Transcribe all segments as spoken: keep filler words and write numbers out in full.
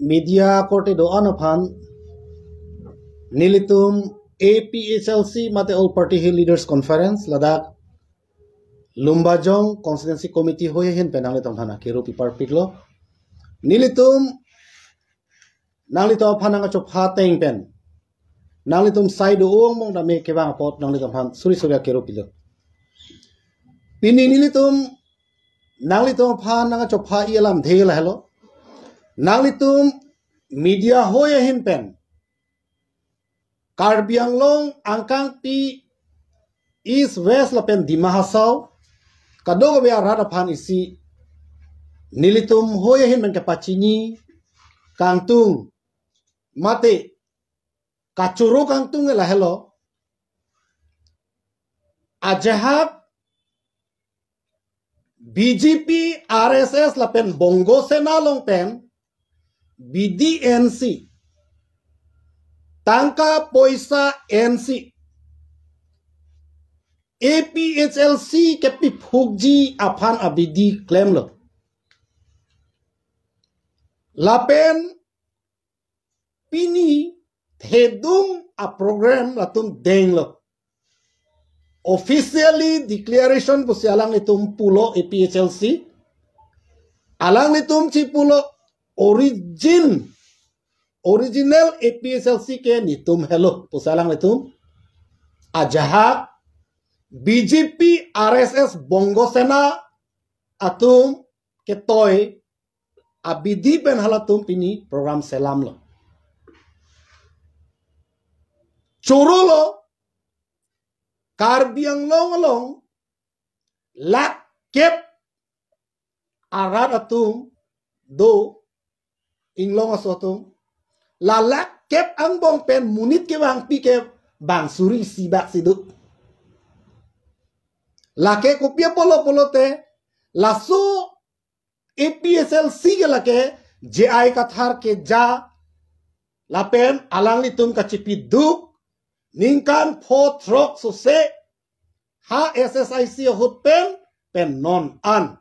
Media korte do-an aphan nelitum A P H L C mate All Party Hill Leaders Conference ladak Lumbajong Constituency Committee hoi ahin pen nanglitum aphan akero piparpiklo. Nelitum nanglitum aphan nangkachopha ateng pen nanglitum sai do-ong mong dame kevang apot nanglitum aphan suri suri akero pilo. Pini nelitum nanglitum aphan nangkachopha i alamthe lahelo. Nanglitum media hoi ahin pen Karbi Anglong angkangpi East, West lapen Dima Hasao kadokave arat aphan isi nelitum hoi ahin pen kepachini kangtung mate kachoro kangtung lahelo. Ajahak B J P, R S S lapen Bongo Sena along pen bidi ensi, tangka poisa ensi, A P H L C kepiphukji aphan abidi klemlo. Lapen pini thedung aprogram latum denglo. Officially declaration pusi alanglitum pulo A P H L C. Alanglitum chipulo origin, original A P H L C ke netum helo pusi alanglitum. Ajahak B J P, R S S, Bongo Sena atum ketoi abidi pen halatum pini program selamlo. Chorolo Karbi Anglong along lakh kep arat atum do, inglong aso atum. La lakh kep angbong pen monit kevangpi ke bang suri isi bak si do. Lake kopi apotlo pulote, laso A P H L C ke lake J I Kathar keja lapen alanglitum kachipiduk ningkan pho throk sose ha S S I C ahut pen pen non an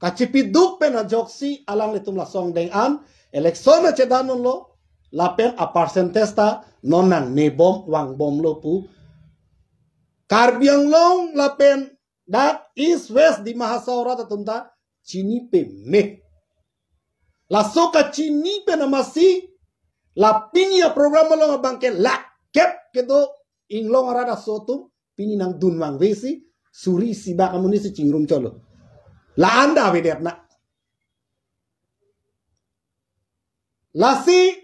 kachipiduk pen ajoksi alanglitum lasong deng an election achedan unlo lapen a percentage ta non nangnebom vangbomlo pu Karbi Anglong lapen dak East, West Dima Hasao arat atum ta chini peme. Laso kachini pen amatsi la pini aprogram along abang ke lakh kep kedo inglong arat aso atum pini nangdun vangve si suri isi bak amonit si chingrum cholo. La-an ta avedet na. Lasi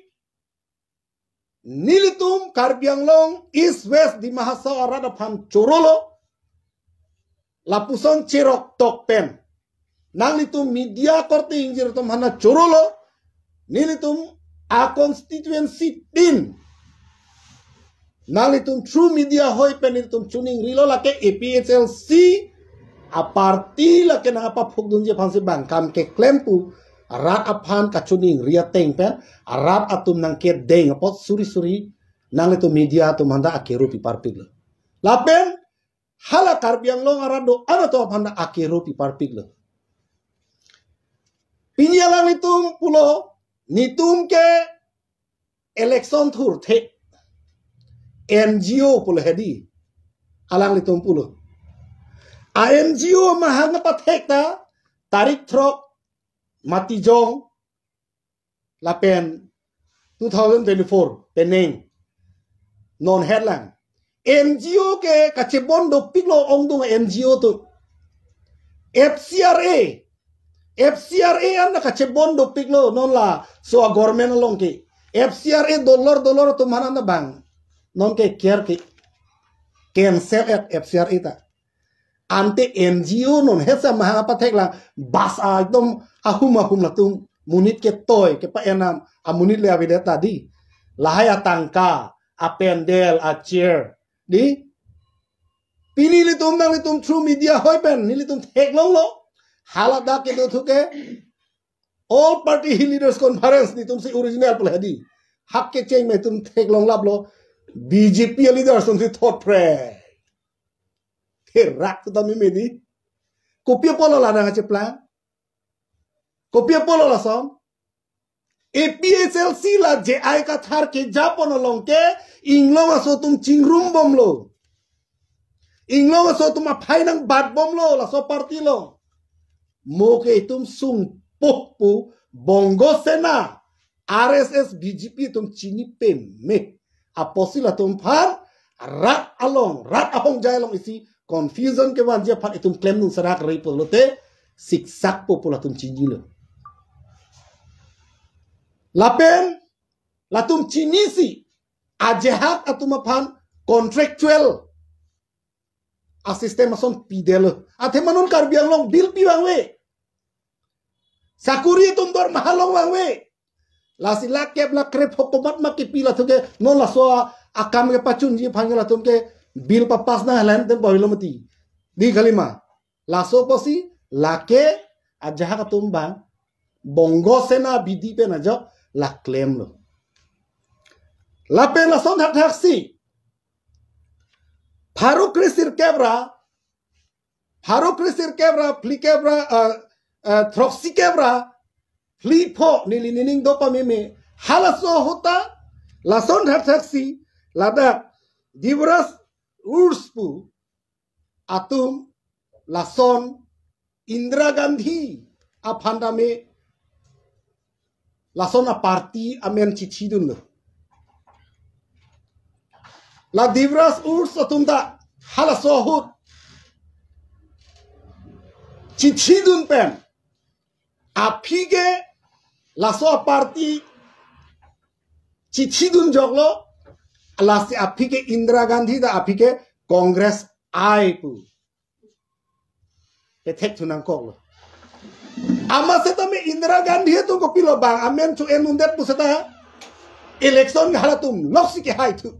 nelitum Karbi Anglong East, West Dima Hasao arat aphan chorolo. Lapuson cherok tok pen nanglitum media korte ingjir atum aphan chorolo. Nelitum a constituency tin nanglitum through media hoi pen nelitum chuning rilo, lake A P H L C a party lake nangpaphukdunji aphansi bang kam keklem pu arat aphan kachuning ri ateng pen arat atum nangkedeng apot suri suri nanglitum media atum aphan ta akero piparpiklo. Lapen hala Karbi Anglong arat do-an atum aphan ta akero piparpiklo. Pini alanglitum pulo netum ke election thurthe N G O pulo hedi, alanglitum pulo. A N G O mahang pathek ta tarik throk Matijong lapen two thousand twenty-four penang non hetlang. N G O ke kachebon dopiklo ongdung N G O atum. F C R A, F C R A an ta kachebon dopiklo non laso a government along ke. F C R A dolor dolor atum aphan an ta bang non ke care ke cancel et F C R A ta. Ante N G O non hetsa mahang pathek lang bas a ekdom ahum ahum latum monit ketoi kepa-en amonit le avedet ta di. Lahai atangka, apendel, achair di. Pini nelitum nanglitum through media hoi pen nelitum theklonglo. Hala dak kedo thu ke All Party Hill Leaders Conference netum si original pulo hedi. Hak kecheng me tum theklonglaplo B J P leaders atum si thot pre. Therak tu tami medi. Kopi apotlo la nangcheplang? Kopi apotlo lason? APHLC la J I Kathar kejapon along ke inglong aso atum chingrum bomlo. Inglong aso atum aphai nangbat bomlo laso party along. Mo ke itum sungpok pu Bongo Sena, R S S, B J P atum chini peme. Apotsi latum aphan rat along, rat ahongjai along isi confusion kevanji aphan itum klemdun serak rei pulote siksak po pu latum chinilo. Lapen latum chinisi ajahak atum aphan contractual a-system ason pidetlo. Athema non Karbi Anglong bill pi vangve. Sakuri atum dormaha long vangve. Lasi lakh kep lakh krep hokomat ma kipi latum ke non laso a-, akam kepachunji aphan ke latum ke bill papass nanglang pen boilo mati. Di kalima. Laso apotsi lake ajahak atum abang Bongo Sena B J P pen ajok la klemlo. Lapen lason thakthak si pharo kre sirkep ra, pharo kre sirkep ra, phlikep ra, eh, eh, throksikep ra, phli pho neli nening do pameme. Halaso ahut ta, lason thakthak si, ladak, Devraj Urs pu, atum, lason, Indira Gandhi, aphan tame, lason a-party amen chithi dunlo. La Devraj Urs atum ta halaso ahut chithi dun pen aphi ke laso a-party chithi dun joklo, lasi aphi ke Indira Gandhi ta aphi ke Congress ai pu. Pethek thu nangkoklo. Amat setame Indira Gandhi atum kopilo bang amen chu en undet pu seta election halatum loksi kehai thu.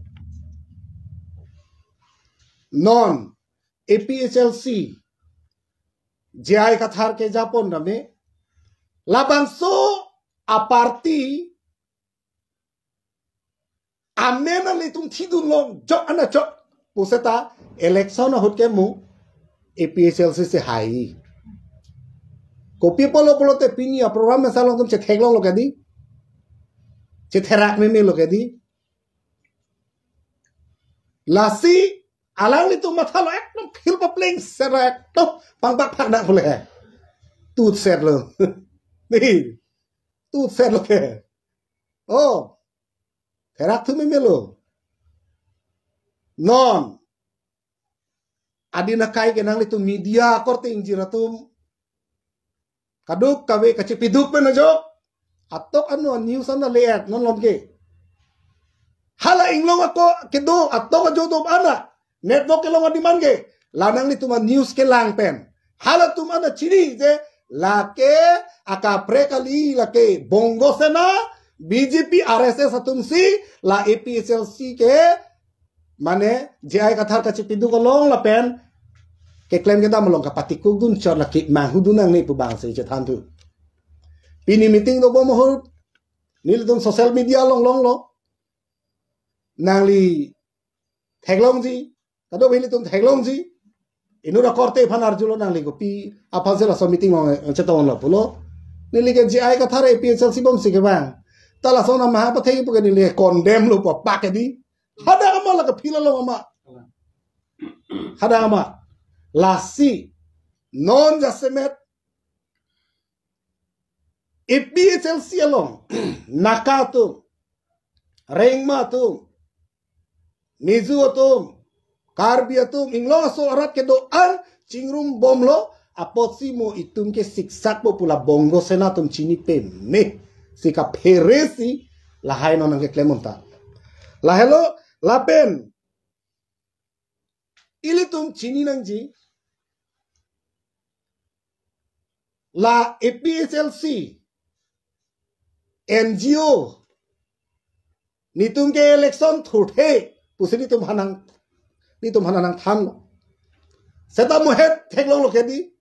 Non APHLC J I Kathar kejapon tame labangso a-party amen ilitum thidun long jok ana jok pu seta election ahut ke mo APHLC si hai. Kopi pulo pulote pini a-program mesa along atum chetheklonglo ke di. Chetherak memelo ke di. Lasi alanglitum mathalo ekdom phil papleng sera ekdom pangbak phak dak pule. Tut serlo. Ni. Tut serlo ke. Oh. Therak thu memelo. Non. Adin akai ke nanglitum media korte ingjir atum kadokave kachepiduk pen ajok. Atok ano news ana le-et non lom ke. Hala inglong ako kedo atok ajo do ana. Network kelong adiman ke. La nanglitum a-news kelang pen. Halatum ana chini je lake akaprek kali lake Bongo Sena, B J P, R S S atum si la APHLC ke mane J I Kathar kachepiduk along lapen keklem kedam along kapatikuk dun chot lake manghu dun nangne pu bang si chethan thu. Pini meeting dobom ahut nelitum social media along longlo. Nangli theklongji, kadokave ilitum theklongji. Inut akorte aphan arjulo nangli kopi aphan si laso meeting along, eh, chetonglo pulo. Neli ke J I Kathar APHLC bomsi kevang. Ta lason amaha pathek pu ke neli condemn lo pu apak ke di. Hadak amat lake phil along amat. Hadak amat. Lasi non jasemet APHLC along Naga atum, Rengma atum, Mizo atum, Karbi atum, inglong aso arat kedo-an chingrum bomlo apotsi mo itum ke siksak po pu la Bongo Sena atum chini peme si kaphere si lahai non nangkeklem unta. Lahelo lapen ilitum chini nangji la APHLC, NGO, netum ke election thurthe pusi netum hanang, netum hanang nangthanlo. Seta mo het theklonglo ke di.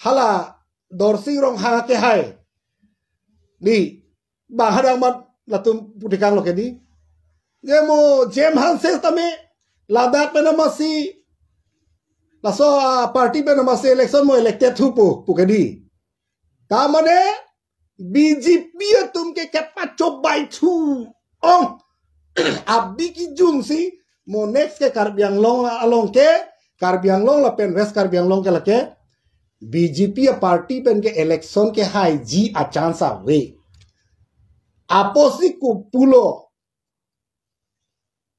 Hala Dorsing Ronghang kehai di. Bang hadak amat latum putikanglo ke di. Je mo Jem Hanse tame ladak pen amatsi laso a-party pen amatsi election mo elected thupo pu ke di. Ta mane B J P atum ke kepachobai thu ong. Abi kijum si mo next ke Karbi Anglong along ke, Karbi Anglong lapen West Karbi Anglong ke lake B J P a party pen ke election kehaiji a chance ave. Apotsi kopulo,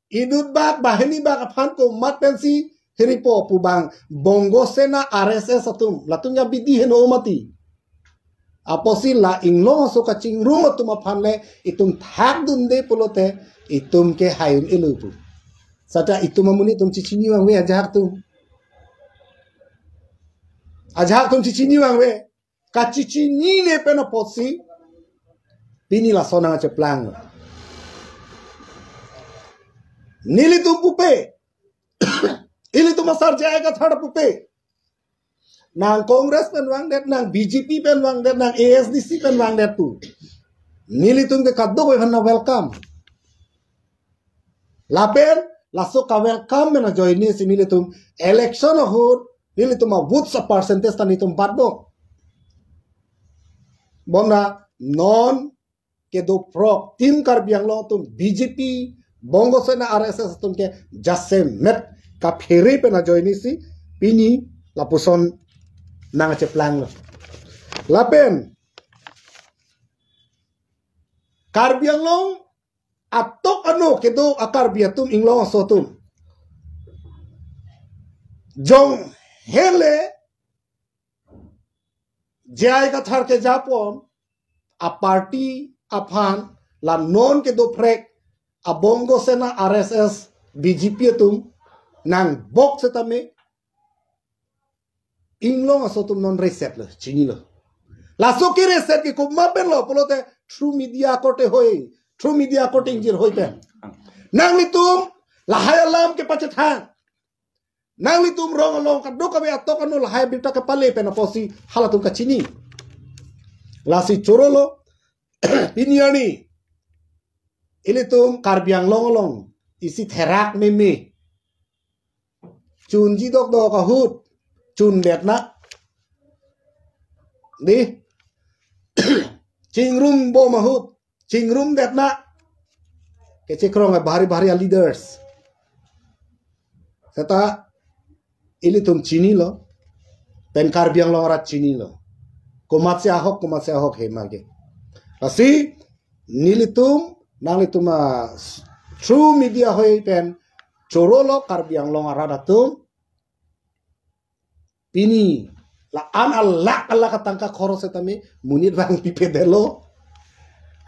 inut bak banghini bak aphan komat pensi hiripo pu bang Bongo Sena R S S atum, latum ya bidi heno mati. Apotsi la Inglong aso kachingrum atum aphan le itum thakdunde pulote itum ke hai un-elo pu. Seta itum amonit atum chechini vangve ajahak atum. Ajahak atum chechini vangve. Kachechinine pen apotsi pini laso nangcheplang. Nelitum pupe. Ilitum asar J I Kathar pupe. Nang Congress pen vangdet, nang B J P pen vangdet, nang A S D C pen vangdet pu. Nelitum ke kadokave aphan na welcome. Lapen laso ka-welcome pen ajoine si nelitum election ahut nelitum a-votes a-percentage ta nelitum batbom. Bonta non kedo phrok Team Karbi Anglong atum, B J P, Bongo Sena R S S atum ke jasemet kaphere pen ajoine si pini lapuson nangcheplanglo. Lapen Karbi Anglong atok ano kedo a-Karbi atum, Inglong aso atum, jong hele J I Kathar kejapon a-party aphan la non kedo phrek a Bongo Sena R S S B J P atum nangbok setame Inglong aso atum non reset lo, chinilo. Laso ke reset ke komat pen lo pulote through media korte hoi, through media korte ingjir hoi pen. Nanglitum lahai alam kepachethang. Nanglitum rong along kadokave atok ano lahai birta kepale pen apotsi halatum kachini. Lasi chorolo, pini arni ilitum Karbi Anglong along isi therak meme. Chunji dokdok ahut chundet na. Di. Chingrum bom ahut chingrumdet na. Kechekrong bahari bahari a-leaders. Seta ilitum chinilo. Pen Karbi Anglong arat chinilo. Komatsi ahok, komatsi ahok he mage. Lasi nelitum, nanglitum a through media hoi pen chorolo Karbi Anglong arat atum. Pini la-an alak alak atangka khoros setame monit vang pipe detlo.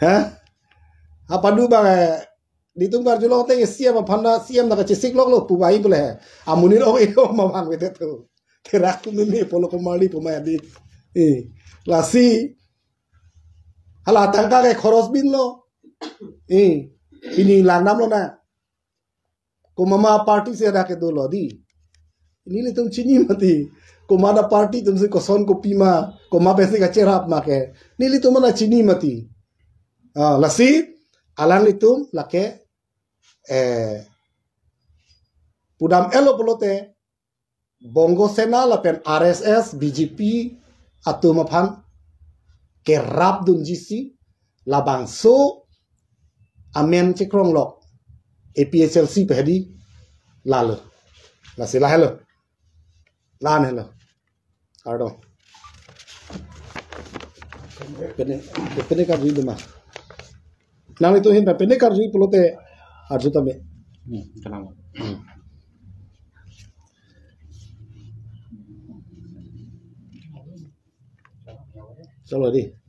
Ha? Apa du bang, eh, nelitum karjulo te C M aphan na C M na kachesik loklo pu bai pule. Amonit ong ilo ma vangvedet tu. Therak tu meme pulo komarli pu ma di. Eh, lasi hala tangka ke khoros binlo. Eh, pini langdamlo na. Komat ma party si hadak kedolo di. Nelitum chini mati. Komat a-party atum si koson kopi ma, komat pensi kacherap ma ke. Nelitum mana chini mati. Ah, lasi alanglitum lake, eh, pudam-etlo pulote Bongo Sena lapen R S S, B J P atum aphan kerapdunji si labangso amen chekronglok A P H L C pen hedi lalo. Lasi lahelo. La-an helo. Kardom. Pene, pene karju duma. Nanglitum ahin pene karju pulote arju tame. Hmm, tenang. Hmm. Chalo di.